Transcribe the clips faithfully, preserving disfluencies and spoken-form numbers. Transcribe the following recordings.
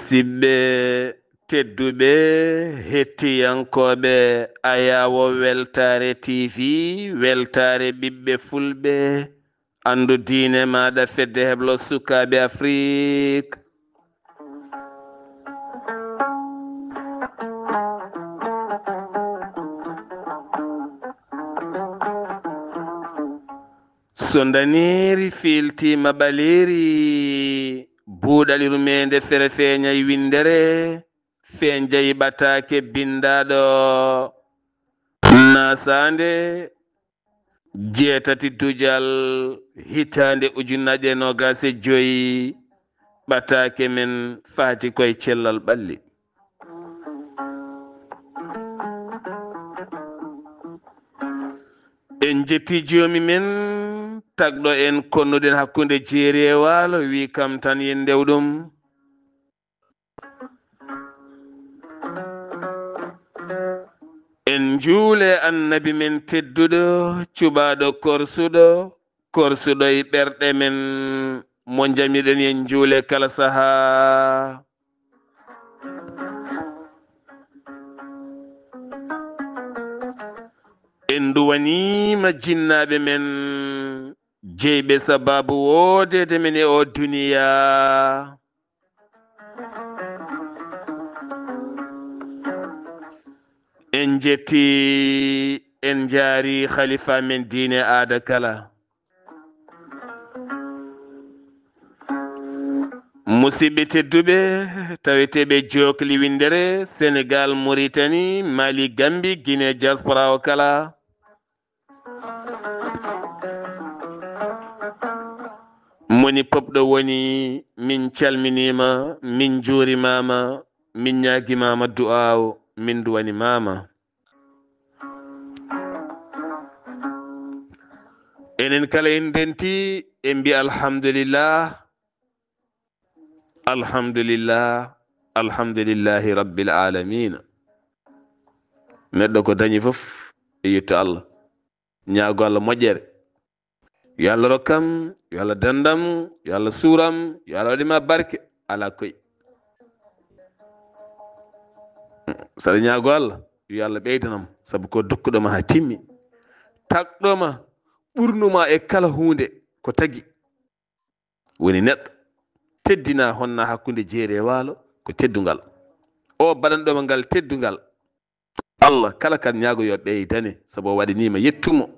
Siɓɓe tedduɓe, hettiyankooɓe Ayaawo Weltaare T V, weltaare ɓiɓɓe Fulɓe, anndu diine maaɗa, Fedde Heblo Sukaaɓe Afrik. So ndaneeri fiiltiima ɓaleeri, buuɗal yurmeende fere feeñay winndere, feenjay ɓataake binndaaɗo. Naasaande jeetati dujal hitaande ujunnaje noogaas e joy, ɓataake men faati koye cellal ɓalli. En jetti joomi men, tagɗo en konnuɗen hakkunde jeeri e waalo, wi kam tan yen ndew ɗum. En njuule annabi men tedduɗo, cuɓaaɗo korsuɗo, korsuɗo e ɓerɗe men, mo njamiɗen yen njuule kala sahaa. En nduwaniima jinnaaɓe men, jeyɓe sabaabu woodeede men e oo duniyaa. En njetti, en njaari khalifa men diine aada kala. Musidɓe tedduɓe, taweteeɓe jookli winndere, Senegal, Mauritanie, Mali, Gambie, Guinée, diaspora o kala. Moni pop ɗo woni, min calminiima, min njuurimaama, min ñaagimaama du'aaw, min duwanimaama. Enen kala en ndenti, en mbi alhamdulillah, alhamdulillah, alhamdulillahi rabbil alamina. Neɗɗo ko dañi fof e yetto Allah, ñaago Allah moƴƴere. Yo Allah rokkam, yo Allah dandam, yo Allah suuram, yo Allah waɗi ma barke, ala koy. Saɗa ñaago Allah, yo Allah ɓeydanam, sabu ko dokkuɗo ma haa timmi. Tagɗo ma, ɓurnu ma e kala huunde ko tagi. Woni neɗɗo teddina honna hakkunde jeeri e waalo, ko teddungal. O baɗanɗo ma ngal teddungal. Allah, kala kan ñaago yo ɓeydane, sabu o waɗaniima, yettumo.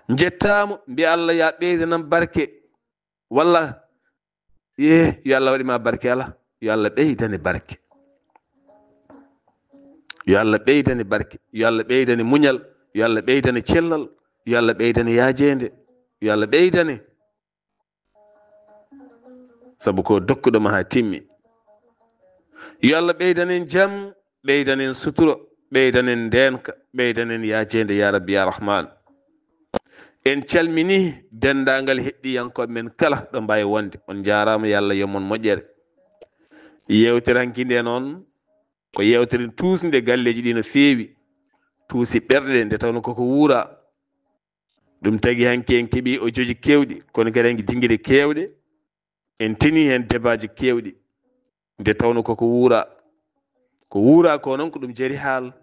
Njettaamo, mbi Allah, ya ɓeydanam barke. Walla, ye, yo Allah waɗi ma barke, ala. Yo Allah ɓeydane barke. Yo Allah ɓeydane barke. Yo Allah ɓeydane muñal. Yo Allah ɓeydane cellal. Yo Allah ɓeydane yaajeende. Yo Allah ɓeydane. Sabu ko dokkuɗo ma haa timmi. Yo Allah ɓeydan en jam, ɓeydan en suturo, ɓeydan en ndeenka, ɓeydan en yaajeende, ya Rabbi, ya Rahman. En calmini denndaangal heɗɗiyankooɓe men kala ɗo mbaawi wonde. On njaaraama, yo Allah yoɓ mon moƴƴere. Yeewtere hanki nde noon, ko yeewtere tuusnde galleeji ɗi no feewi, tuusi ɓerɗe, nde tawnoo koko wuura. Ɗum tagi hanki en keɓii audioji keewɗi, kono kadi hanki dingiɗe keewɗe, en tini heen debaaji keewɗi. Nde tawnoo koko wuura, ko wuura ko noon ko ɗum jari haal.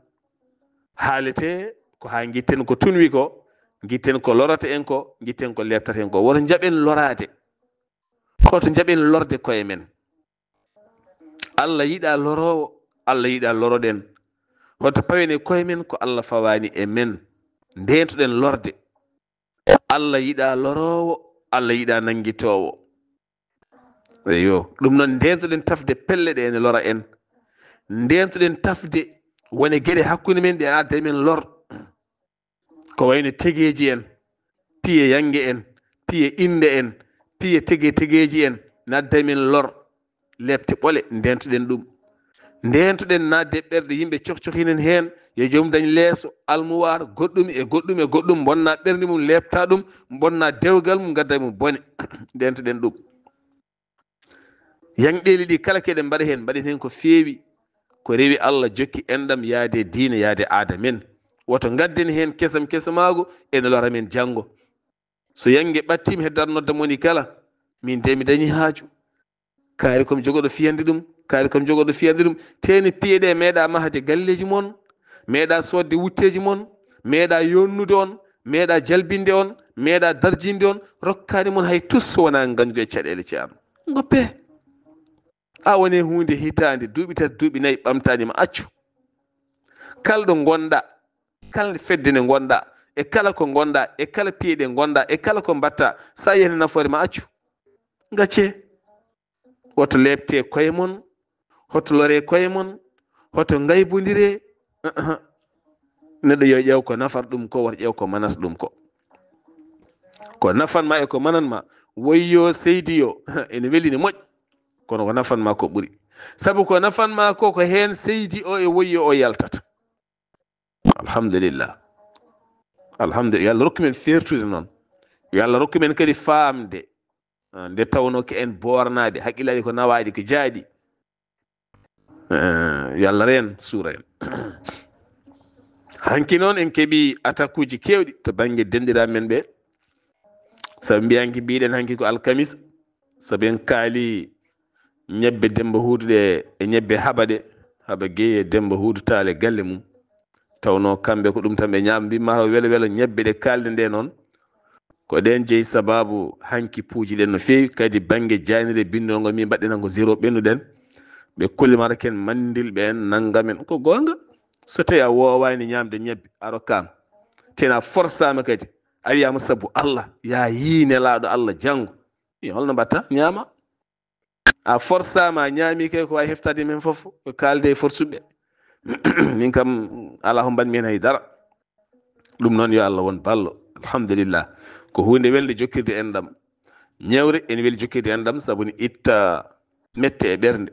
Haalete ko haa ngitten ko tunwi ko, ngitten ko lorata en ko, ngitten ko leeptata en ko. Woto njaɓen loraade. Hoto njaɓen lorde koye men. Allah yiɗaa loroowo, Allah yiɗaa loroɗen. Hoto pawen e koye men ko Allah fawaani e men. Ndeentoɗen lorde. Allah yiɗaa loroowo, Allah yiɗaa nanngitoowo. Eyo, ɗum noon ndeentoɗen tafde pelle ɗe ene lora en. Ndeentoɗen tafde wone geɗe hakkunde men ɗe adda men lor. Ko wayno tegeeji en, piye yannge en, piye innde en, piye tege tegeeji en, ne adda men lor. Leepte ɓole, ndeentoɗen ɗum. Ndeentoɗen naatde e ɓerɗe yimɓe cohcohinen heen, yo joom dañ leeso, almuwaar, goɗɗum e goɗɗum e goɗɗum, mbonna ɓernde mum, leepta ɗum, mbonna dewgal mum, ngadda e mum bone. Ndeentoɗen ɗum. Yangɗeeli ɗi kala keɗen mbaɗa heen, mbaɗen heen ko feewi, ko rewi Allah, jokki enɗam, yaade diine, yaade aada men. Woto ngadden heen kesam kesamaagu ene lora men janngo. So yannge ɓattiima, heddaade nodda moni kala, min de mi dañi haaju. Kaari ko mi jogooɗo fiyande ɗum, Kaari kam jogoɗo fiyande ɗum. Teeni piye ɗe meeɗa mahde galleeji mon, meeɗa soodde wutteeji mon, meeɗa yonnude on, meeɗa jalbinde on, meeɗa darjinde on, rokkaani mon hay tus so wonaa ngañgu e caɗeele ceerno. Ngoppe. A woni huunde hitaande, duuɓi tati, duuɓi nayi, ɓamtaani ma accu. Kala ɗo ngonɗa, kala fedde nde ngonɗa, e kala ko ngonɗa, e kala piye ɗe ngonɗa, e kala ko mbatta, sa yehni nafoore ma accu. Ngacce. Woto leepte koye mon, hoto lore koye mon, hoto ngaybondire. Ahan. Neɗɗo yo ƴeew ko nafar ɗum ko, woto ƴeew ko manata ɗum ko. Ko nafan ma e ko manan ma, woyyo seydi yo, ene weli ne moƴƴi, kono ko nafan ma ko ɓuri. Sabu ko nafan ma ko, ko heen seydi o e woyyo o yaltata. Alhamdulillah. Alhamdulillah. Yo Allah rokku men feertude noon. Yo Allah rokku men kadi faamde. Ah, nde tawnoo ko en boornaaɓe, hakkillaaji ko nawaaɗi, ko jaaɗi. Eh, yo Allah reen, suura en. Hanki noon en keɓii attaque uji keewɗi to bannge denɗiraaɓe men ɓe. Sabu mbiyanki mbiɗen hanki ko alkamis, sabu en kaali ñebbe Demba Huudu ɗe e ñebbe Haba ɗe, Haba Gueye e Demba Huudu Taal e galle mum. Tawnoo kamɓe ko ɗum tan ɓe ñaama, mbiɗ ma taw welo welo ñebbe ɗe kaalɗen ɗe noon. Ko ɗeen jeyi sabaabu hanki puuji ɗen no feewi, kadi bannge jaaynire binndol ngol, min mbaɗɗen tan ko zéro ɓennuɗen. Ɓe kolli ma tan ken manndilɓe en, nanngamen. Ko goonga. So tawii a woowaani ñaamde ñebbe, a rokkaama. Tena forsaama kadi. A wiyaama sabu Allah, yaa yii nelaaɗo Allah janngo. Wi, holno mbaɗta? Ñaama. A forsaama, a ñaami kay ko waawi heftaade men fof, ko kaalde e forsuɓe. Min kam, alaa ko mbaɗmi heen hay dara. Ɗum noon, yo Allah won ballo. Alhamdulillah. Ko huunde welde jokkirde enɗam. Ñewre ene weli jokkirde enɗam, sabu ne itta mette e ɓernde.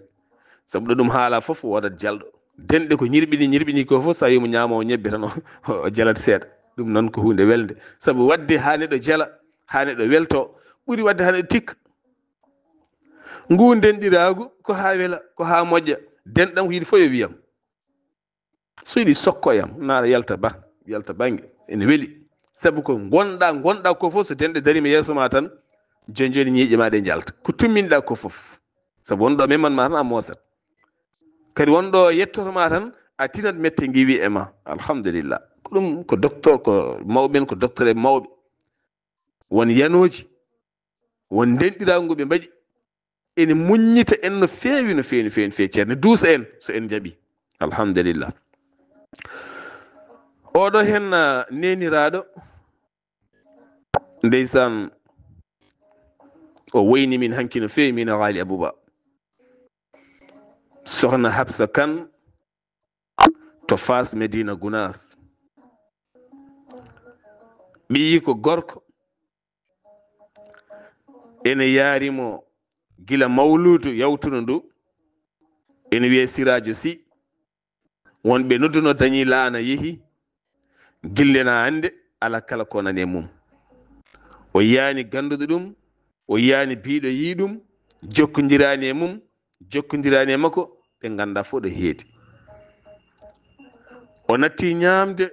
Sabu ɗo ɗum haala fof, woodat jalɗo. Denɗe ko ñirɓini, ñirɓini ko fof, so a yimo ñaamo o ñebbe tan, o, o jalat seeɗa. Ɗum noon ko huunde welde. Sabu waɗde haa neɗɗo jala, haa neɗɗo welto, ɓuri waɗde haa neɗɗo tikka. Ngu denɗiraagu ko haa wela, ko haa moƴƴa. Denɗam ko yiɗi fof yo wiyam. So yiɗi sokkoyam, naara yalta ba, yalta bannge. Ene weli. Sabu ko ngonɗa, ngonɗa ko fof, so denɗe dariima yeeso ma tan, joni joni ñiiƴe ma ɗe njalta. Ko tumminɗa ko fof. Sabu wonɗo memman ma tan a moosat. Kadi wonɗo yettoto ma tan, a tinat mette ngiwi e ma. Alhamdulillah. Ko ɗum ko docteur, ko mawɓe en, ko docteur e mawɓe. Won yanooji, won ndenɗiraagu ngu ɓe mbaɗi. Ene muññita en no feewi, no feewi, no feewi, no feewi. Ceerno, duusa en so en njaɓi. Alhamdulillah. Oɗo heen, ah, neeniraaɗo, ndeysaan, o woyni min hanki no feewi, min e Haali Abuba. Sohna Habsa Kan to Faas Medina Gunaas. Ɓiyi ko gorko, ene yaari mo gila mawluudu yawtuno ndu, ene wiyee Siraajo Si. Wonɓe nodduno dañi laana yehi, gille na hannde, alaa kala ko nani e mum. O yiyaani gannduɗo ɗum, o yiyaani biiɗo yii ɗum, jokkondiraani e mum, jokkondiraani e makko, ɓe ngannda fof ɗo heedi. O natti ñaamde,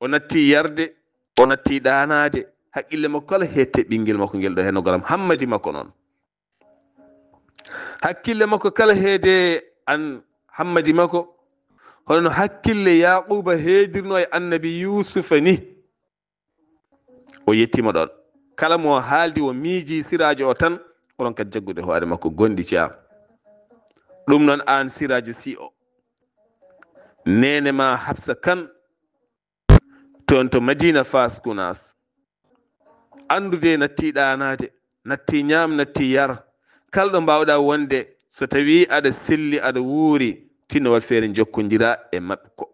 o natti yarde, o natti ɗaanaade, hakkille makko kala heette ɓinngel makko ngel ɗo heno garam Hammadi makko noon. Hakkille makko kala heede an Hammadi makko, hono no hakkille Yaaquuba heedirno e Annabi Yuusufa ni. O yettiima ɗoon. Kala mo haaldi o miiji Siraajo o tan, o ronkat jaggude hoore makko gonɗi Caam. Ɗum noon aan Siraajo Si o, neene ma Habsa Kan, toon to Madina Faas Gunaas. Anndude natti ɗaanaade, natti ñaam, natti yar. Kala ɗo mbaawɗa wonde, so tawii aɗa selli, aɗa wuuri, tinno waɗ feere njokkondira e maɓɓe ko,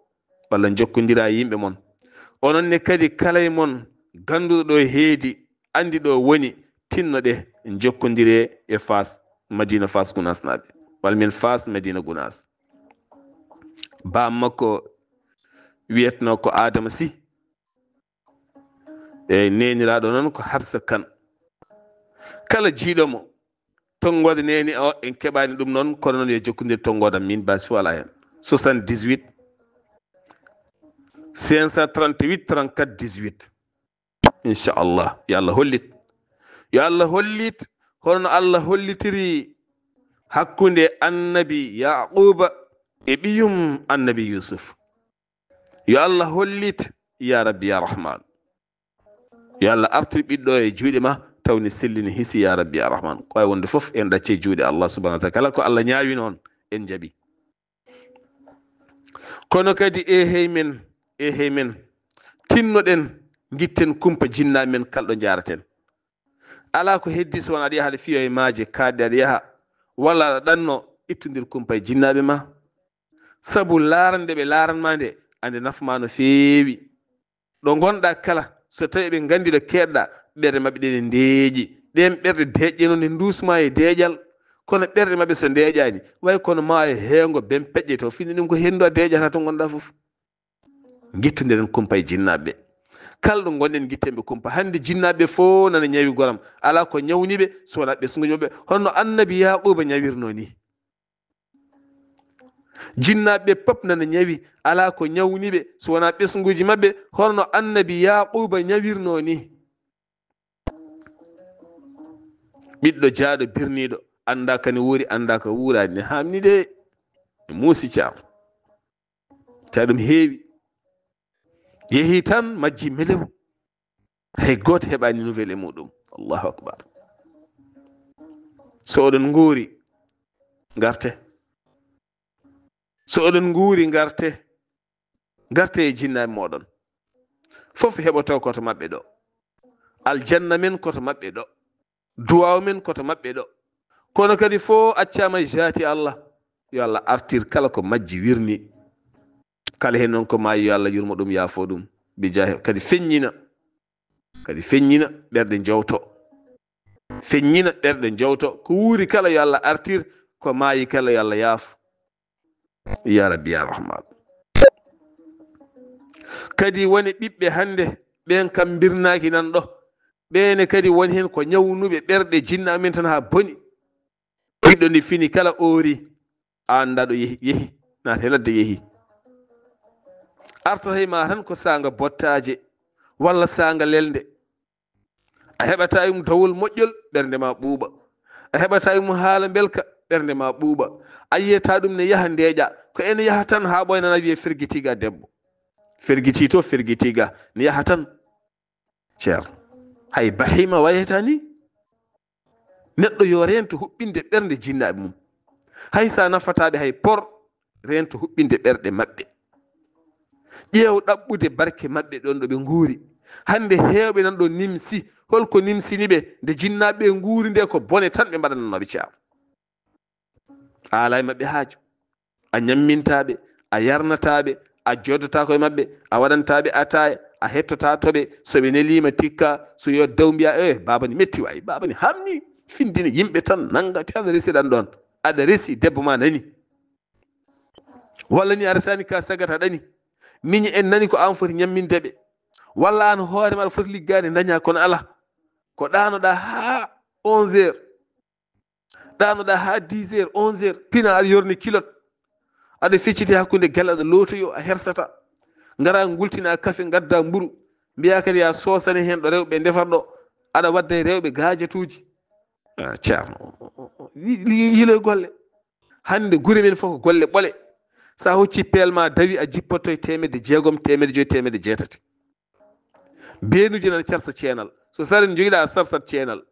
walla njokkondira e yimɓe mon. Onon ne kadi, kala e mon gannduɗo ɗo heedi, anndi ɗo woni, tinno ɗe njokkondire e Faas, Madina Faas Gunaasnaaɓe, walla min Faas Madina Gunaas. Baam makko wiyetno ko Adama Si. Eeyi, neeniraaɗo noon ko Habsa Kan. Kala jiiɗo mo, tonngoode neene o, en keɓaani ɗum noon, kono noon yo jokkondir tonngoode am, min baasi fof alaa heen. Soixante-dix-huit, cinq cent trente-huit, trente-quatre, dix-huit. Inchallah, yo Allah hollit. Yo Allah hollit, hono no Allah hollitiri hakkunde annabi Yaquba e ɓiyum annabi Yusuf. Yo Allah hollit, ya Rabbi, ya Rahman. Yo Allah artir ɓiɗɗo e juuɗe ma, taw ni sellini hisi, ya Rabbi, ya Rahman. Ko wawi wonde fof, en ɗacce juuɗe Allah subhanahu wa taala. Kala ko Allah ñaawi noon, en jaɓi. Kono kadi, e hey men, e hey men, tinnoɗen, gitten kumpa jinnaaɓe men, kalɗo njaaraten. Alaa ko heddi so wonaa aɗa yaha aɗa fiya e maaje, kaaɗɗe aɗa yaha, walla aɗa ɗanno ittondir kumpa e jinnaaɓe ma. Sabu laarande ɓe laaran ma nde, ande nafa ma no feewi. Ɗo ngonɗa kala, so tawi ɓe nganndi ɗo keedɗa, ɓerɗe maɓɓe ɗe ne ndeeƴi. Ɗeen ɓerɗe deeƴƴe noon ne nduusma e deeƴal, kono ɓerɗe maɓɓe so ndeeƴaani, way kono ma e heengo ben peƴƴe to, fini ɗum ko henndu a deeƴata to ngonɗa fof. Ngittondiren kumpa e jinnaaɓe ɓe. Kala ɗo ngonɗen, ngitten ɓe kumpa. Hannde jinnaaɓe ɓe fof nana ñawi goram. Alaa ko ñawni ɓe, so wonaa ɓesnguuji maɓɓe. Hono no annabi Yaaquuba ñawirnoo ni. Jinnaaɓe ɓe pop nana ñawi. Alaa ko ñawni ɓe, so wonaa ɓesnguuji maɓɓe. Hono no annabi Yaaquuba ñawirnoo ni. Ɓiɗɗo jaaɗo birniiɗo, anndaa kani wuuri, anndaa ka wuuraani. Ne haamni de. Ne muusi caam. Tawi ɗum heewi. Yehi tan majji melew. Hay gooto heɓaani nouvelle e muɗum. Allahu akbar. So oɗon nguuri, ngarte. So oɗon nguuri, ngarte. Ngarte e jinnaaɓe mooɗon. Fof heɓoto ko to maɓɓe ɗo. Aljanna men ko to maɓɓe ɗo. Duwaaw men ko to maɓɓe ɗo. Kono kadi fof accaama e jaati Allah. Yo Allah artir kala ko majji wirni. Kala heen noon ko maayi, yo Allah yurmo ɗum, yaafo ɗum. Bi jaahi kadi feññina. Kadi feññina ɓerɗe njowto. Feññina ɓerɗe njowto. Ko wuuri kala yo Allah artir, ko maayi kala yo Allah yaafo. Ya Rabbi, ya Rahman. Kadi woni ɓiɓɓe hannde, ɓeen kam mbirnaaki nan ɗo. Ɓeene kadi woni heen ko ñawnuɓe ɓerɗe jinnaaɓe men tan haa boni. Ɓiɗɗo ndi fini kala oori, a anndaa ɗo yehi, yehi, naati e ladde yehi. Artata e ma tan ko saanga bottaaje, walla saanga lelnde. A heɓataa e mum dawol moƴƴol, ɓernde ma ɓuuɓa. A heɓataa e mum haala mbelka, ɓernde ma ɓuuɓa. A yiyata ɗum ne yaha ndeeƴa. Ko ene yaha tan haa ɓooya nana wiyee fergitiiga debbo. Fergiti to, fergitiiga. Ne yaha tan. Ceerno. Hay bahima wayata ni. Neɗɗo yo reento huɓɓinde ɓernde jinnaaɓe mum. Hay sa nafataaɓe hay por, reento huɓɓinde ɓerɗe maɓɓe. Ƴeew ɗaɓɓude barke maɓɓe ɗoon ɗo ɓe nguuri. Hannde heewɓe nan ɗo nimsi. Holko nimsini ɓe? Nde jinnaaɓe ɓe nguuri nde ko bone tan ɓe mbaɗananooɓe, Ceerno. A alaa e maɓɓe haaju. A ñammintaa ɓe, a yarnataa ɓe, a joodotaako e maɓɓe, a waɗantaa ɓe ataaya, a hettotaa to ɓe, so ɓe neliima tikka, so yo daw mbiya, "Eh, baaba ni metti waay, baaba ni hamni, findini yimɓe tan, nanga, te aɗa resi ɗan ɗoon, aɗa resi, debbo ma nani." Walla ni a resaani ka sagat a ɗani. Miñi en nani ko aan foti ñamminde ɓe. Walla aan hoore ma aɗa foti liggaade ndaña, kono alaa. Ko ɗaanoɗaa haa onze heures. Ɗaanoɗaa haa dix heures, onze heures, pina aɗa yorni kilot. Aɗa fecciti hakkunde galle, aɗa lootoyo, a hersata. Ngara ngultina kafe, ngadda mburu. Mbiya kadi ya soosane heen ɗo rewɓe ndefar ɗo. Aɗa wadda e rewɓe gaajatuuji. Ah, Ceerno. Yi-, yi-, yiloy golle. Hannde gure men fof ko golle ɓole. Sa hocci peel ma dawi a jippotto e teemedde jeegom, teemedde joyi, teemedde jeetati. Beenuji nana carsa ceenal. So saren njogiɗa a sarsat ceenal.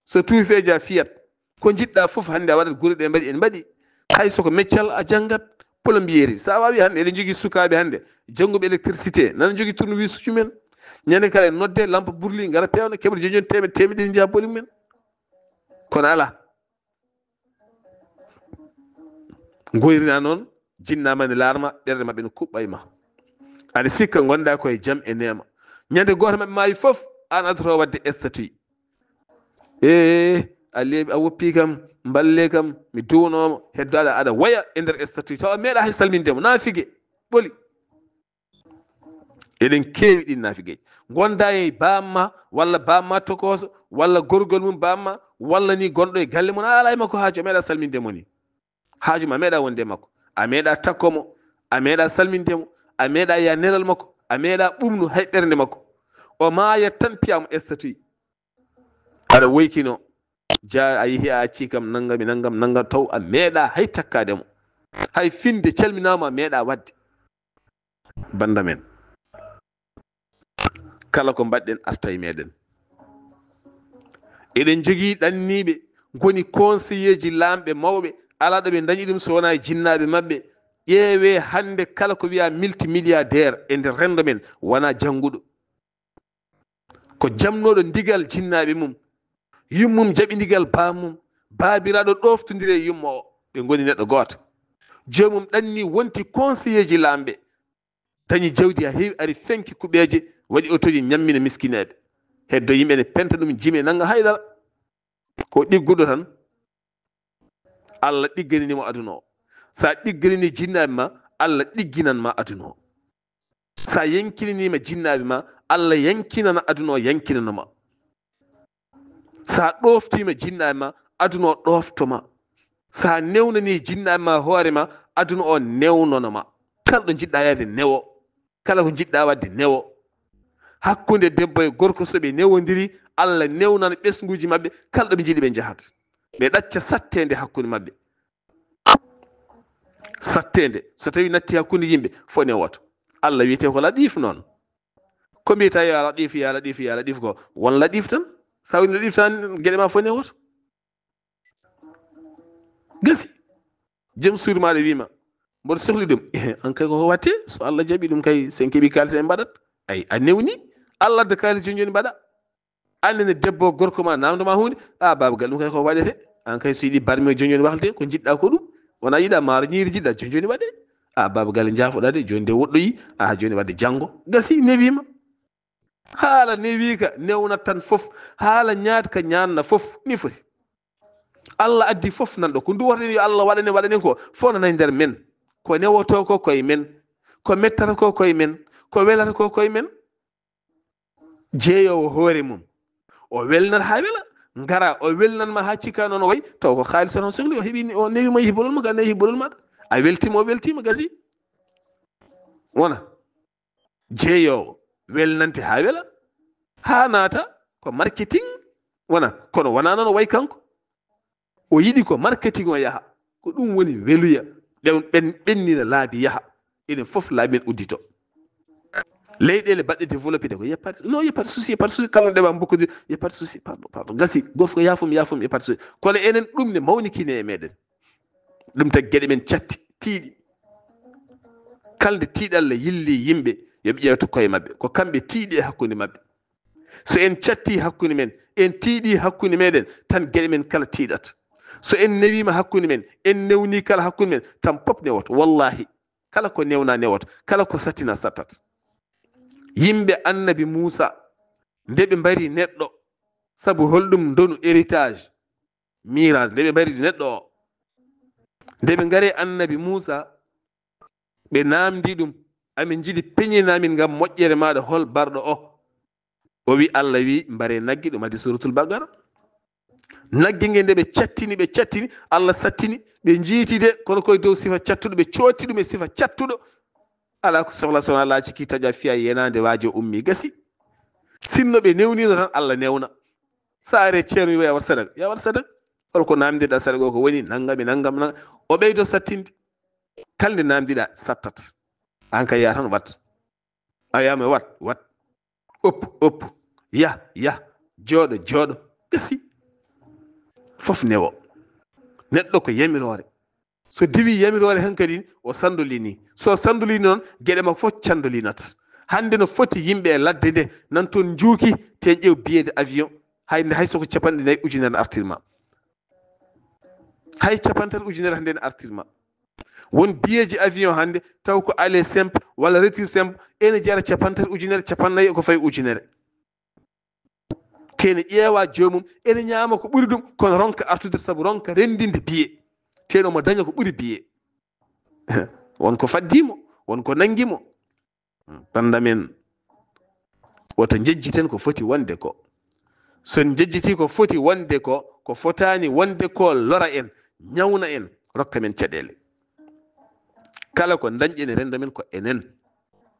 So tuufeeji a fiyat. Ko njiɗɗa fof hannde a waɗat gure ɗe mbaɗi, en mbaɗi. Hay so ko meccal a janngat, plombieri. Sa waawi hannde, eɗen njogii sukaaɓe hannde, jannguɓe électricité, nana njogii tournevis uji men. Ñande kala en nodde, lampe brûlée, ngara peewna, keɓa jooni jooni teemedde, teemedde ɗiɗi njaha boli mumen. Kono alaa. Ngoyrina noon, jinnaama ne laarma, ɓerɗe maɓɓe ne kuɓɓa e ma. Aɗa sikka ngonɗa ko e jam e neema. Ñande gooto maɓɓe maayi fof, aan addoto waɗde statut. Ee, a leeɓi, a woppi kam, mballe kam, mi duwnooma, heddo aɗa, aɗa waya e nder statut. Tawa meeɗa hay salminde mo, naafige, ɓoli. Eɗen keewi ɗin naafigeeji. Ngonda e bamma, walla bamma tokooso, walla gorgol mum bamma, walla ni gonɗo e galle mum, a alaa e makko haaju, a meeɗa salminde mo ni. Haaju ma, a meeɗa wonde e makko. A meeɗa takko mo, a meeɗa salminde mo, a meeɗa ya nelal makko, a meeɗa ɓumnu hay ɓernde makko. O maayat tan, piya mo statut. Aɗa woykino. Ja a yehi a acci kam nangam e nangam nangam taw a meeɗa hay takkaade mo. Hay finde calminaama a meeɗa waɗde. Bannda men. Kala ko mbaɗɗen arta e meɗen. Eɗen jogii ɗanniiɓe ngoni conseiller ji laamɓe mawɓe, alaa ɗo ɓe ndañi ɗum so wonaa e jinnaaɓe maɓɓe. Ƴeewee hannde kala ko wiyaa multimilliardaire e nder renndo men wonaa jannguɗo. Ko jamnooɗo ndigal jinnaaɓe mum. Yummum jaɓi ndigal baamum. Baabiraaɗo ɗoftondiri e yumma o. Ɓe ngoni neɗɗo gooto. Joomum ɗanni wonti conseiller ji laamɓe. Dañi jawdi haa heewi, ari fenki kuɓeeje, waɗi otooji, ñammina miskineeɓe. Heddo yimɓe ne penta ɗum jime nanga haydara. Ko ɗigguɗo tan. Allah ɗigganini mo aduna o. Sa ɗigganini jinnaaɓe ma, Allah ɗigginan ma aduna o. Sa yankinanima jinnaaɓe ma, Allah yankinana aduna o, yankinana ma. Sa ɗoftima jinnaaɓe ma, aduna o ɗofto ma. Sa newnani jinnaaɓe ma hoore ma, aduna o newnona ma. Kala ɗo jiɗɗa yaade newo. Kala ko jiɗɗa wadde newo. Hakkunde debbo e gorko so ɓe newodiri, Allah newnana ɓesnguuji maɓɓe, kala ɗo ɓe njiɗi ɓe njahat. Ɓe ɗacca sattede hakkunde maɓɓe. Sattede, so tawi natti hakkunde yimɓe, fo newoto. Allah wiyete ko laɗif noon. Ko mbiyata yo laɗif, yo laɗif, yo laɗif ko won laɗif tan. Sa woni laɗif tan, geɗe ma fo newoto. Gasi. Joom suudu maɗa wiima, mboɗo sohli ɗum. An kay ko watte, so Allah jaɓi ɗum kay, sen keɓi kaalis en mbaɗat. Ay, a newni. Allah adda kaalis joni joni mbaɗa. Annene debbo, gorko ma, namdo ma hunde. A, baba gal, ɗum kay ko waɗete. An kay so yiɗi barmi o joni joni wahlde, ko jiɗɗa ko ɗum. Wona yiɗa maaro ñiiri jiɗɗa, joni joni waɗe. A, baba gal, jaafoɗa de, joni de woɗɗoyi. A, joni wadde janngo. Gasi, newima. Haala newi ka newnat tan fof, haala ñaat ka ñaanna fof, ni foti. Allah addi fof nan ɗo. Ko ndu waɗani yo Allah waɗanen, waɗanen ko fof nana e nder men. Ko newoto ko koye men, ko mettata ko koye men, ko welata ko koye men. Jeeyowo hoore mum, o welnat haa wela, ngara o welnan ma haa cikka noon o wayi, taw ko haalis tan o sohli, o heɓi ni, o newi ma yehi bolol ma, ka newi yehi bolol maɗa. A weltima, o weltima, gasi. Wona. Jeeyowo welnante haa wela, haa naata ko marketing, wona, kono wona noon o wayi kanko. O yiɗi ko marketing o yaha, ko ɗum woni weluya, ɓen, ɓen, ɓennina laabi yaha, enen fof laabi men uddito. Leyɗeele baɗɗe développé de ko y a pas, non, y a pas de souci, y a pas de souci, kala ɗeɓa mbokkodiri, y a pas de souci, pardon, pardon, gasi, gof ko yaafum, yaafum, y a pas de souci. Kono enen ɗum ne mawnikine e meɗen. Ɗum tagi geɗe men catti, tiiɗi. Kala nde tiiɗalla yilli yimɓe, yo ɓe ƴeewtu koye maɓɓe. Ko kamɓe tiiɗi e hakkunde maɓɓe. So en catti hakkunde men, en tiiɗi hakkunde meɗen, tan geɗe men kala tiiɗat. So en newima hakkunde men, en newni kala hakkunde men, tan pop newoto. Wallahi, kala ko newna newoto, kala ko sattina sattat. Yimɓe annabi Muusa, nde ɓe mbari neɗɗo, sabu holɗum ndonu, héritage, mirage, nde ɓe mbari neɗɗo o, nde ɓe ngari annabi Muusa, ɓe namdi ɗum, amin njiɗi peñinamin ngam moƴƴere maɗa, hol barɗo o? O wi, Allah wi, mbare nagge, ɗum addi Suratul Baqara. Nagge nge nde ɓe cattini, ɓe cattini, Allah sattini, ɓe njiiti de, kono koye dow sifa cattuɗo, ɓe cotti ɗum e sifa cattuɗo. Ala ko sohla so wona laaci ki taƴa fiya yenande waajo ummi gasi. Sinno ɓe newnino tan, Allah newna. Sa are ceerno wiya, "Wat sadak." Ya wat sadak. Hol ko namdirɗa sadak o ko woni nangam e nangam, nangam. O ɓeydo sattinde. Kala nde namdiɗa, sattat. An kay ya tan wat. A wiyama wat, wat. Op, op. Ya, ya. Jooɗo, jooɗo. Gasi. Fof newo. Neɗɗo ko yamiroore. So diwi yamiroore hankadi, o sandolini. So sandolini noon, geɗe makko fof candolinat. Hannde no foti yimɓe e ladde nde, nan toon njuuki, te ƴeew billet de avion. Hay nde, hay soko capanɗe nayi ujunere artirma. Hay capanɗe tati ujunere hannde ne artirma. Won billet ji avion hannde, taw ko aller simple walla retour simple, ene jara capanɗe tati ujunere, capanɗe nayi ko fayi ujunere. Te ne ƴeewa joomum, ene ñaama ko ɓuri ɗum, kono ronka artude sabu ronka renndinde billet. Te no mo daña ko ɓuri billet. Won ko faddi mo, won ko nanngi mo. Bannda men, woto njejjiten ko foti wonde ko. So en njejjiti ko foti wonde ko, ko fotaani wonde ko lora en, ñawna en, rokka men caɗeele. Kala ko ndañɗen e renndo men ko enen.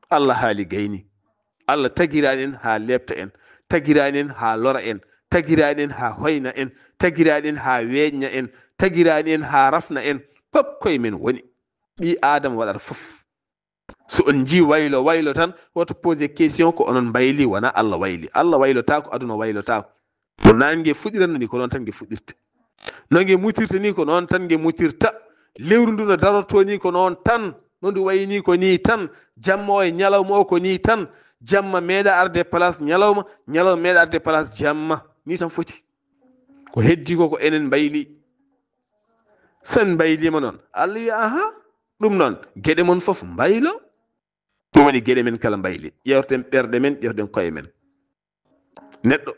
Allah haali gayni. Allah tagiraani en haa leepta en, tagiraani en haa lora en. tagiraani en haa hoyna en, tagiraani en haa weeƴna en, tagiraani en haa rafna en. Pop koye men woni. Ɓii Aadama waɗata fof. So on njii waylo, waylo tan, woto posé question ko onon mbayli, wonaa Allah wayli. Allah waylotaako, aduna waylotaako. No naange fuɗiranno ni, ko noon tan nge fuɗirta. No nge mutirta ni, ko noon tan nge mutirta. Lewru ndu no darortoo ni, ko noon tan. No ndu wayi ni, ko ni tan. Jamma o e ñalawma o, ko ni tan. Jamma meeɗa arde place ñalawma, ñalawma meeɗa arde place jamma. Ni tan foti. Ko heddi ko, ko enen mbayli. So en mbayliima noon, Allah wiya, aha, ɗum noon, geɗe mon fof mbaylo. Ɗum waɗi geɗe men kala mbayli. Ƴeewten ɓerɗe men, ƴeewten koye men. Neɗɗo,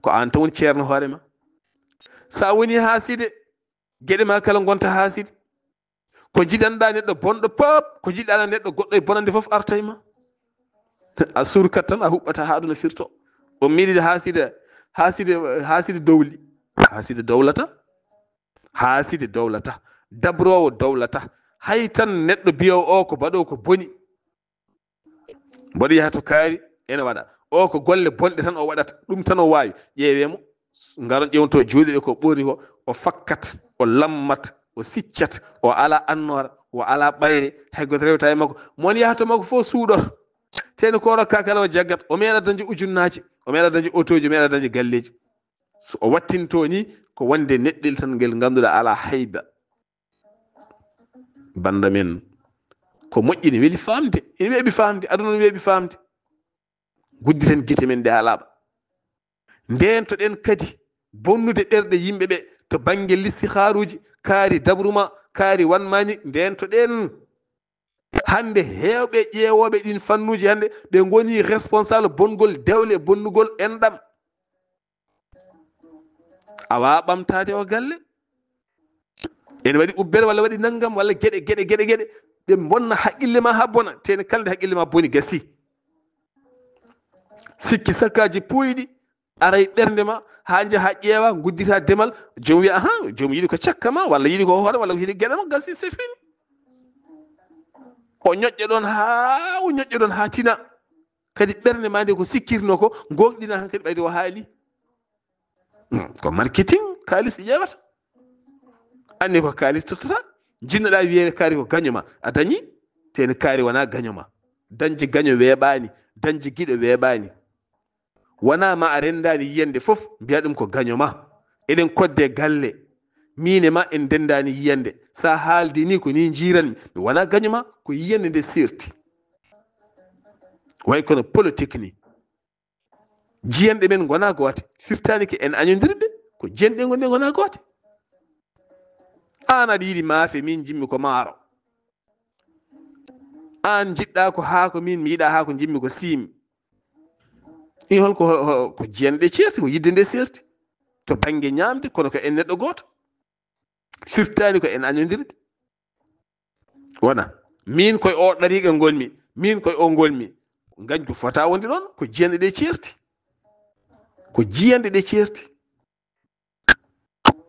ko aan tan woni ceerno hoore ma. So a woni haaside, geɗe ma kala ngonta haaside. Ko njiɗanɗa neɗɗo bonɗo pop, ko njiɗɗa neɗɗo goɗɗo e bonande fof arta e ma. A surkat tan, a huɓɓata haa aduna firto. O miɗi haaside, haaside, haaside dowli. Haaside dowlata. Haaside dowlata. Dabroowo dowlata. Hay tan neɗɗo biyowo o ko baɗo ko boni. Mboɗo yaha to kaari, ene waɗa. O ko golle bonɗe tan o waɗata. Ɗum tan o waawi. Ƴeewee mo. Ngaron ƴeewto juuɗe ɗe ko ɓorni ko. O fakkat, o lammat, o siccat, o alaa annoora, o alaa ɓayre, hay gooto rewata e makko. Mo woni yaha to makko fof suuɗoto. Teeni ko rokka kala o jaggat. O meeɗa dañde ujunnaaje, o meeɗa dañde otooji, o meeɗa dañde galleeji. So o wattintoo ni, ko wonde neɗɗel tan ngel ngannduɗaa alaa hayba. Bannda men, ko moƴƴi ne weli faamde, ene weeɓi faamde, aduna ne weeɓi faamde. Gudditen gite men ɗe haa laaɓa. Ndeentoɗen kadi bonnude ɓerɗe yimɓe ɓe to bannge listihaaruuji, kaari dabruma, kaari wanmani, ndeentoɗen. Hannde heewɓe ƴeewooɓe ɗin fannuuji hannde, ɓe ngoni responsable bongol dewle e bonnugol enɗam. A waawaa ɓamtaade o galle. Ene waɗi ubbere walla waɗi nanngam walla geɗe, geɗe, geɗe, geɗe. Ɓe mbonna haqqille ma haa bona. Teeni kala nde haqqille ma boni, gasi. Sikki sakkaaji puuyɗi, aray ɓernde ma, haa njaha ƴeewa, nguddita demal. Joom wiya, aha, joom yiɗi ko cakka ma, walla yiɗi ko hoore, walla ko yiɗi geɗe ma, gasi, c'est fini. O ñoƴƴa ɗon haa, o ñoƴƴa ɗon haa tina. Kadi ɓernde ma nde ko sikkirno ko, gooŋɗina han kadi ɓayde o haali. Hmm, ko marketing, kaalis ɓe ƴeewata. Anni ko kaalis tottata. Jinnoɗa wiyeede kaari ko gaño ma. A dañi? Teeni kaari wonaa gaño ma. Dañde gaño weeɓaani. Dañde giɗo weeɓaani. Wonaa ma a renndaani yiyannde fof, mbiya ɗum ko gaño ma. Eɗen kodde galle. Miin e ma en ndenndaani yiyannde. So a haaldi ni ko ni njiiranmi. Mi wonaa gaño ma, ko yiyannde nde seerti. Way kono politique ni. Jiyanɗe men ngonaa goote. Firtaani ko en añondirɓe, ko jiyanɗe ngonɗe ngonaa goote. Aan aɗa yiɗi maafe, miin njimmi ko maaro. Aan njiɗɗaa ko haako, miin mi yiɗaa haako, njimmi ko siimi. Ɗin hol ko, ko, ko jiyanɗe ceerti, ko yidde nde seerti. To bannge ñaamde, kono ko en neɗɗo gooto. Firtaani ko en añondirɓe. Wona, miin koye o ɗariiqa ngonmi, miin koye o ngonmi. Ngañgu fota wonde ɗon, ko jiyanɗe ɗe ceerti. Ko jiyanɗe ɗe ceerti.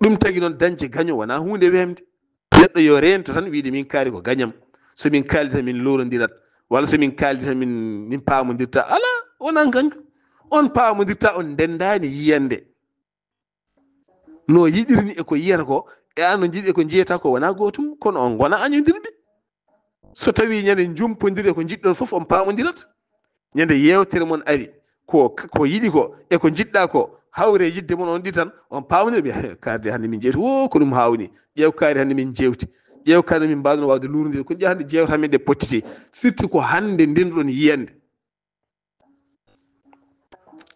Ɗum tagi noon dañde gaño wonaa huunde weemde. Neɗɗo yo reento tan wiide min kaari ko gañam. So min kaaldi tan min loorondirat. Walla so min kaaldi tan min, min paamondirta. Alaa, wonaa ngañgu. On paamondirta, on ndenndaani yiyannde. No yiɗirni e ko yiyata ko, e an no jiɗi e ko jiyata ko wonaa gootum, kono on ngona añondirɓe. So tawii ñande njumpondiri e ko njiɗɗon fof on paamondirat. Ñande yeewtere mon ari, ko, ko yiɗi ko, e ko njiɗɗa ko, hawre yidde mon on ɗi tan, on paamondira, mbiya, "Kaari de hannde min jeewti, wo ko ɗum haawni, ƴeew kaari hannde min jeewti, ƴeew kaari min mbaawno waawde luurondirde, kono ƴeew hannde jeewte amen ɗe pottiti." Firti ko hannde ndenduɗon yiyande.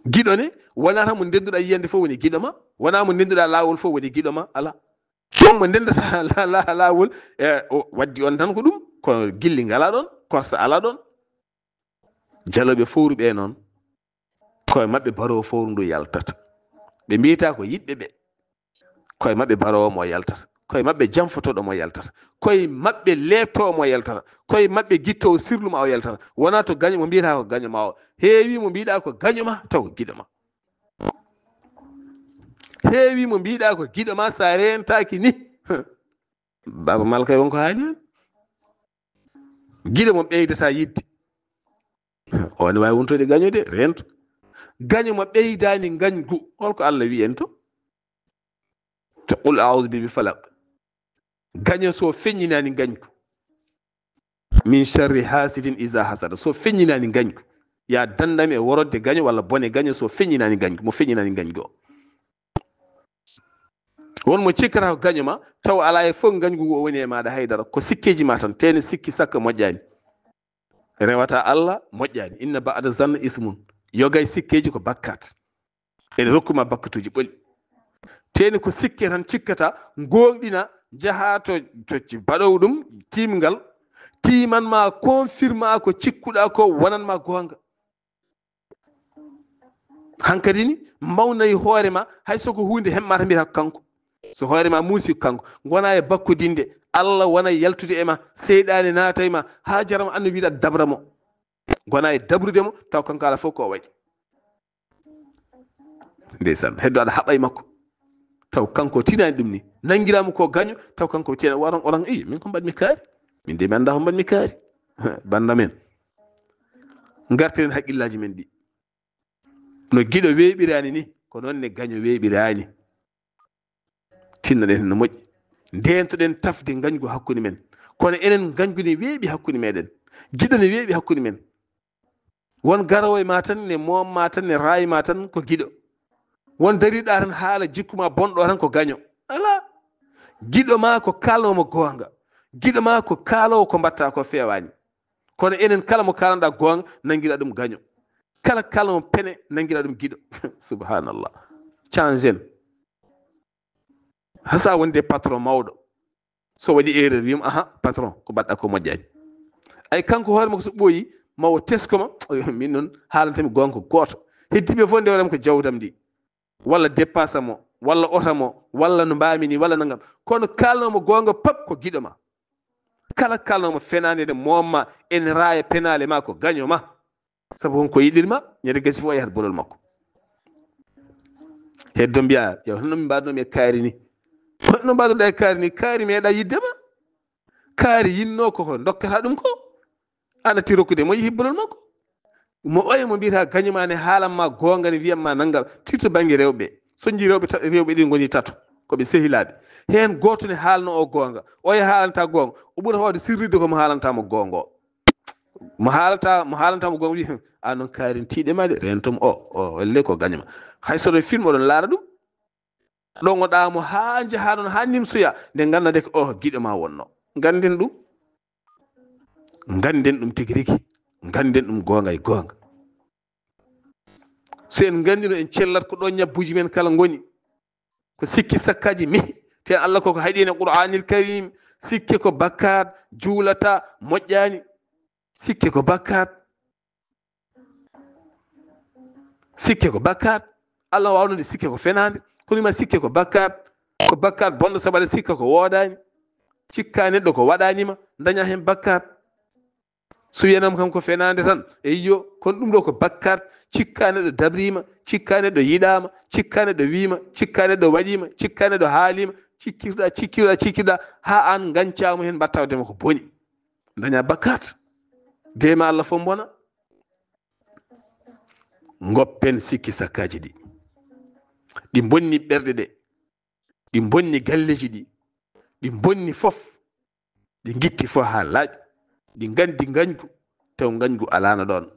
Giɗo ne, wonaa tan mo ndenduɗaa yiyande fof woni giɗo ma, wonaa mo ndenduɗaa laawol fof woni giɗo ma, alaa. Ɗon mo ndendata la-, la-, laawol, e, o waddi on tan ko ɗum, ko gilli ngalaa ɗon, korsa alaa ɗon. Jalooɓe fowru ɓe noon, koye maɓɓe baroowo fowru ndu yaltata. Ɓe mbiyata ko yiɗɓe ɓe. Koye maɓɓe baroowo mo yaltata. Koye maɓɓe janfotooɗo mo yaltata. Koye maɓɓe leeptoowo mo yaltata. Koye maɓɓe gittoowo sirlu ma o yaltata. Wonaa to gaño mo mbiyata ko gaño ma o. Heewi mo mbiɗa ko gaño ma, taw ko giɗo ma. Heewi mo mbiɗa ko giɗo ma, sa reentaaki ni. Baaba Malka won ko haali hen. Giɗo mo ɓeydata yidde. O ne waawi wontude gaño de, reento. Gaño ma ɓeydaani ngañgu. Holko Allah wi'i en to? To qul a'udhu bi falaq. Gaño so feññinaani ngañgu. Min sharri hasidin iza hasada. So feññinaani ngañgu. Ya dandam e worodde gaño walla bone gaño so feññinaani ngañgu. Mo feññinaani ngañgu o. Won mo cikkata ko gaño ma, taw alaa e fof ngañgu ngu o woni e maaɗa haydara. Ko sikkeeji ma tan, tene sikki sakka moƴƴaani. Rewata Allah moƴƴaani. Inna ba'da zanni ismun. Yogay sikkeeji ko bakkat. Ene rokkuma bakkatuuji ɓoli. Tene ko sikke tan cikkata, gooŋɗina, njaha to, to ci-, baɗowo ɗum, tiimngal, tiiman ma, confirma ko cikkuɗa ko, wonan ma goonga. Hankadi ni, mawnayi hoore ma, hay so ko huunde hemma tan mbiyata ko kanko. So hoore ma muusi ko kanko. Ngona e bakkodinde, Allah wona e yaltude e ma, seyɗaane naata e ma, haa jarama annabi wiɗa dabra mo. Ngona e dabrude mo, taw kanko ala fof ko o waɗi. Ndeysaan, heddo aɗa haɓa e makko. Taw kanko tinaani ɗum ni. Nangiraama ko gaño, taw kanko tinaani. Waran, oran, "Ii, min ko mbaɗmi kaari? Min de mi anndaa ko mbaɗmi kaari." Bannda men. Ngartiren haqqillaaji men ɗi. No giɗo weeɓiraani ni, ko noon ne gaño weeɓiraani. Tinnoɗen no moƴƴi. Ndeentoɗen tafde ngañgu hakkunde men. Kono enen ngañgu ne weeɓi hakkunde meɗen. Giɗo ne weeɓi hakkunde men. Won garoowo e ma tan ne moom ma tan ne raayi ma tan ko giɗo. Won dariɗa tan haala jikku ma bonɗo tan ko gaño. Alaa. Giɗo ma ko kaalnoomo goonga. Giɗo ma ko kaaloowo ko mbatta ko feewaani. Kono enen kala mo kaalanɗa goonga, nanngira ɗum gaño. Kala kaalnoomo pene, nanngira ɗum giɗo. Subhanallah. Changen. Hasa wonde patron mawɗo. So waɗi erreur, wiyum, "Aha, patron, ko mbaɗɗa ko moƴƴaani." Ay, kanko hoore makko so ɓooyi, ma o tesko ma, "Oyo, min noon haalantami goonga ko gooto. Heddiiɓe fof ndewram ko jawdam ndi. Walla dépasse mo, walla oto mo, walla no mbaami ni, walla nangam." Kono kaalnoomo goonga pap ko giɗo ma. Kala kaalnoomo fenaande ne moom ma, ene raaya penaale ma ko gaño ma. Sabu won ko yiɗirma, ñande gasi fof o yahat bolol makko. Heddo mbiya, "Yo, hono min mbaɗno mi e kaari ni? Hono mbaɗnoɗa e kaari ni? Kaari meeɗa yidde ma. Kaari yinno ko, ko dokkata ɗum ko. Ana ti rokkude mo yehi bolol makko." Mo oye mo mbiyata gaño ma ne haalan ma goonga ne wiyan ma nangam. Tirto bannge rewɓe. So nji rewɓe ta-, rewɓe ɗi ngoni tato. Ko ɓe sehilaaɓe. Heen gooto ne haalno o goonga. Oye haalanta goonga. O ɓura hoode sirride ko mo haalanta mo goonga o. Mo haalata, mo haalanta mo goonga wi, "A noon kaarin tiiɗe ma de, rentom o, o, elle ko gaño ma." Hay so ɗon film oɗon laara ɗum. Ɗogoɗa mo haa njaha ɗon haa nimsoya, nde ngannda de ko o giɗo ma wonno. Ngannden ɗum. Ngannden ɗum tigi rigi. Ngannden ɗum goonga e goonga. So en nganndino en cellat ko ɗo ñabbuuji men kala ngoni. Ko sikki sakkaaji mihi. Te Allah koko haɗi en e Qur'aanil Kariim, sikke ko bakkaat, juulata, moƴƴaani. Sikke ko bakkaat. Sikke ko bakkaat. Allah waawno de sikke ko fenaande. Kono ma sikke ko bakkaat. Ko bakkaat bonɗo sabu aɗa sikka ko woodaani. Cikka neɗɗo ko waɗaani ma, daña heen bakkaat. So wiyanam kam ko fenaande tan, eyyo, kono ɗum ɗo ko bakkaat, cikka neɗɗo dabriima, cikka neɗɗo yiɗaama, cikka neɗɗo wiima, cikka neɗɗo waɗiima, cikka neɗɗo haaliima, cikkirɗa, cikkirɗa, cikkirɗa, haa aan ngañcaama heen mbaɗta wadde ma ko boni. Daña bakkaat. Deema Allah fof mbona. Ngoppen sikki sakkaaji ɗi. Ɗi mbonni ɓerɗe ɗe. Ɗi mbonni galleeji ɗi. Ɗi mbonni fof. Ɗi ngitti fof haa laaɓi. Ɗi nganndi ngañgu, taw ngañgu alaano ɗoon.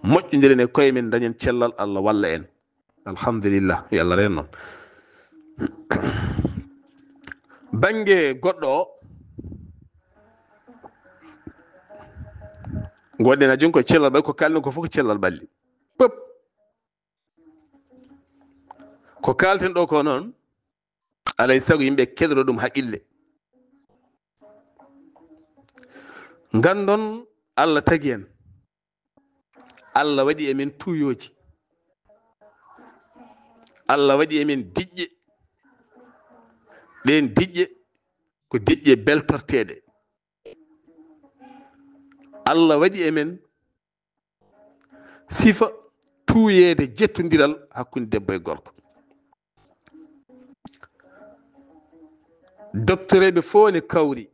Moƴƴondiren e koye men, dañen cellal, Allah walla en. Alhamdulillah, yo Allah reen noon. Bannge goɗɗo o, ngoɗɗen a joni ko cellal ɓalli, ko kalɗen ko fof ko cellal ɓalli. Pop. Ko kalten ɗo ko noon, alay sago yimɓe keɗoro ɗum haqqille. Nganndon Allah tagi en. Allah waɗi e men tuuyooji. Allah waɗi e men diƴƴe. Ɗeen diƴƴe ko diƴƴe beltorteeɗe. Allah waɗi e men sifa tuuyeede jettondiral hakkunde debbo e gorko. Doktoreeɓe fof ne kawri.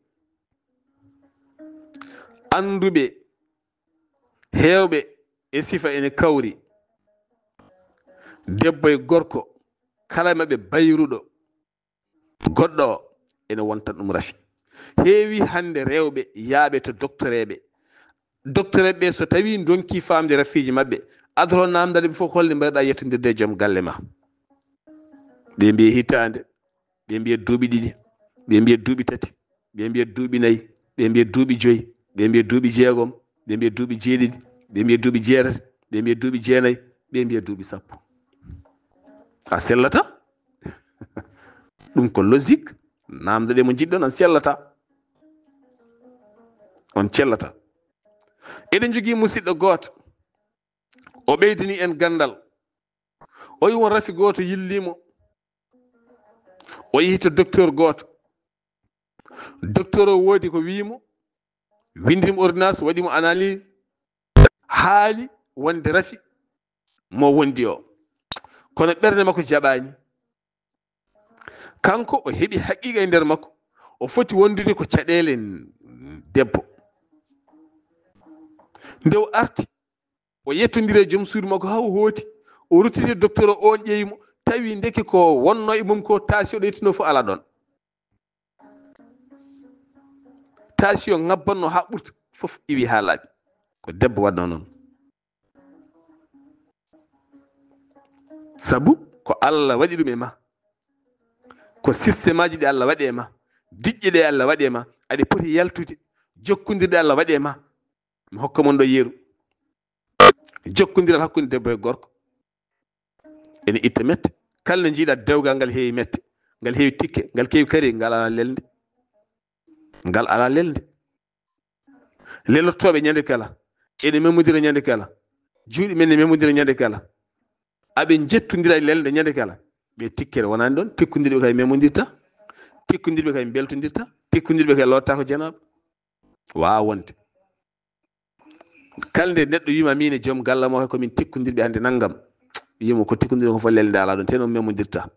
Annduɓe heewɓe e sifa ene kawri. Debbo e gorko, kala maɓɓe bayruɗo goɗɗo o, ene wonta ɗum rafi. Heewi hannde rewɓe yaaɓe to doktoreeɓe. Doktoreeɓe ɓe, so tawii ndonki faamde rafiiji maɓɓe, adoro naamndal ɓe fof, holde mbayruɗaa yettondirde e joom galle ma. Ɓe mbiya hitaande, ɓe mbiya duuɓi ɗiɗi, ɓe mbiya duuɓi tati, ɓe mbiya duuɓi nayi, ɓe mbiya duuɓi joyi, ɓe mbiya duuɓi jeegom, ɓe mbiya duuɓi jeeɗiɗi, ɓe mbiya duuɓi jeetati, ɓe mbiya duuɓi jeenayi, ɓe mbiya duuɓi sappo. A sellata? Ɗum ko logique. Naamndoɗe mo njiɗɗon, on cellata. On cellata. Eɗen njogii musidɗo gooto. O ɓeydini en ganndal. O yi won rafi gooto yillii mo. O yehi to docteur gooto. Docteur o woodi ko wiyi mo, winndiri mo ordonnance, waɗi mo analyse, haali wonde rafi mo wondi o. Kono ɓernde makko jaɓaani. Kanko o heɓi haqiiqa e nder makko. O foti wondude ko caɗeele debbo. Nde o arti, o yettondiri e joom suudu makko haa o hooti. O ruttiti e docteur o, on ƴeewi mo, tawi ndeke ko wonno e mum ko, tension ɗo yettuno fof alaa ɗon. Tension ŋabbanno haa ɓurta, fof iwi haa laaɓi. Ko debbo waɗno noon. Sabu ko Allah waɗi ɗum e ma. Ko système aji ɗi Allah waɗi e ma. Diƴƴe ɗe Allah waɗi e ma. Aɗa poti yaltude. Jokkondirɗe Allah waɗi e ma. Mi hokka mon ɗo yeru. Jokkondiral hakkunde debbo e gorko ene itta mette. Kala nde njiiɗa dewgal ngal heewi mette, ngal heewi tikke, ngal keewi kari, ngal alaa lelde. Ngal alaa lelde. Lelottooɓe ñande kala, ene memodira ñande kala. Juuɗe men ne memodira ñande kala. Aɓe njettondira e lelde ñande kala. Ɓe tikkere wonaani ɗon. Tikkondirɓe kay memondirta. Tikkondirɓe kay mbeltondirta. Tikkondirɓe kay lottaako janaaɓe. Waawa wonde. Kala nde neɗɗo wiima, min e joom galle mo, ko min tikkondirɓe hannde nanngam, wiimo ko tikkondirɗon ko fof lelde alaa ɗon, te noon memondirta.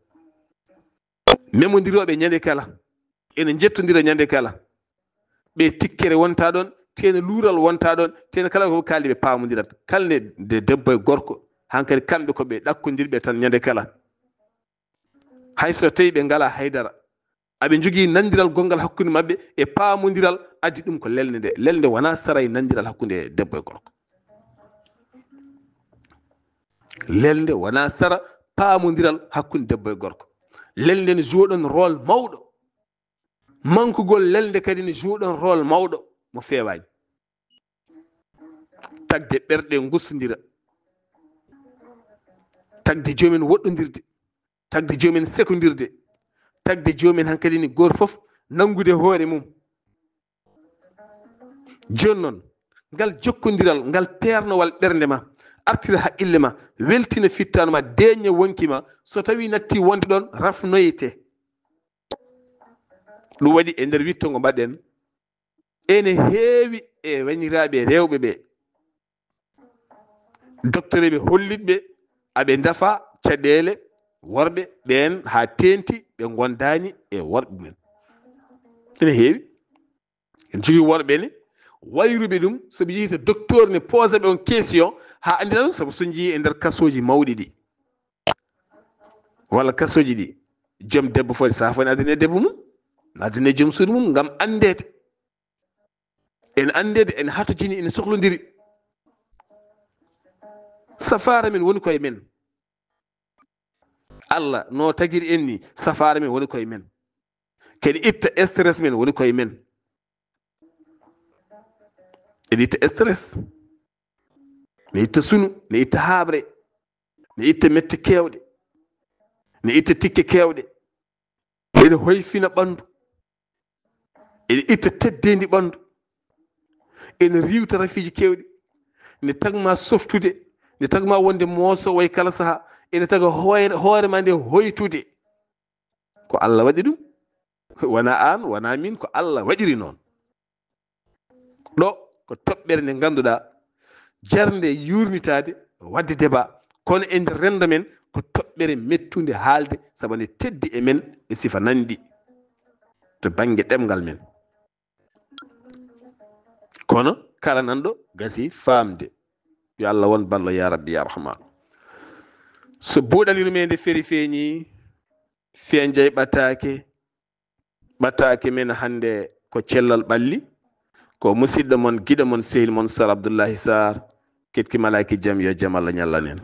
Memondirooɓe ñande kala, ene njettondira ñande kala. Ɓe tikkere wonta ɗon, te ne luural wonta ɗon, te ne kala ko kaaldi ɓe paamondirat. Kala nde, nde debbo e gorko, hankadi kamɓe ko ɓe ɗakkondirɓe tan ñande kala. Hay so tawi ɓe ngalaa haydara, aɓe njogii nanndiral gonngal hakkunde maɓɓe e paamondiral, addi ɗum ko lelde nde. Lelde wonaa sara e nanndiral hakkunde debbo e gorko. Lelde wonaa sara paamondiral hakkunde debbo e gorko. Lelde ne jouer ɗon rôle mawɗo. Mankugol lelde kadi ne jouer ɗon rôle mawɗo mo feewaani. Tagde ɓerɗe ngussondira, tagde joomen woɗɗondirde, tagde joomen sekondirde, tagde joomen hankadi ni gooto fof nanngude hoore mum. Jooni noon, ngal jokkondiral, ngal peernowal ɓernde ma, artira haqqille ma, weltina fittaandu ma, deeƴna wonki ma, so tawii natti wonde ɗoon, rafnoyte. Ɗum waɗi e nder witto ngo mbaɗɗen, ene heewi e wanyiraaɓe rewɓe ɓe, doktoreeɓe hollitɓe aɓe ndafa caɗeele worɓe ɓeen haa teenti ɓe ngondaani e worɓe mumen. Ene heewi. En jogii worɓe ne wayruɓe ɗum, so ɓe njehii to docteur ne poosa ɓe on question haa anndina ɗum, sabu so njehii e nder kasooji mawɗi ɗi, walla kasooji ɗi, joom debbo foti saha foti addane debbo mum, addane joom suudu mum ngam anndeede. En anndeede, en hatojini, en sohlondiri. Safaara men woni koye men. Allah no tagiri en ni, safaara men woni koye men. Kadi itta stress men woni koye men. Ene itta stress. Ne itta sunu, ne itta haaɓre, ne itta mette keewɗe, ne itta tikke keewɗe. Ene hoyfina ɓanndu. Ene itta teddeendi ɓanndu. Ene riiwta rafiiji keewɗi. Ne tagma softude, ne tagma wonde mooso way kala saha. Ene taga hoore, hoore ma nde hoytude. Ko Allah waɗi ɗum. Wona aan, wona min, ko Allah waɗiri noon. Ɗo ko toɓɓere nde ngannduɗaa jarnde yuurnitaade, waɗde débat, kono e nder renndo men ko toɓɓere mettunde haalde, sabu nde teddi e men e sifa nanɗi to bannge ɗemngal men. Kono kala nanɗo gasi faamde. Yo Allah won ballo, ya Rabbi, ya Rahman. So buuɗal yurmeende feri feeñi, fiya njay ɓataake, ɓataake men hannde ko cellal ɓalli, ko musidɗo mon, giɗo mon, sehil mon, Sar Abdullahi Sar, ketki malaaki jam, yo jam Allah ñallan en.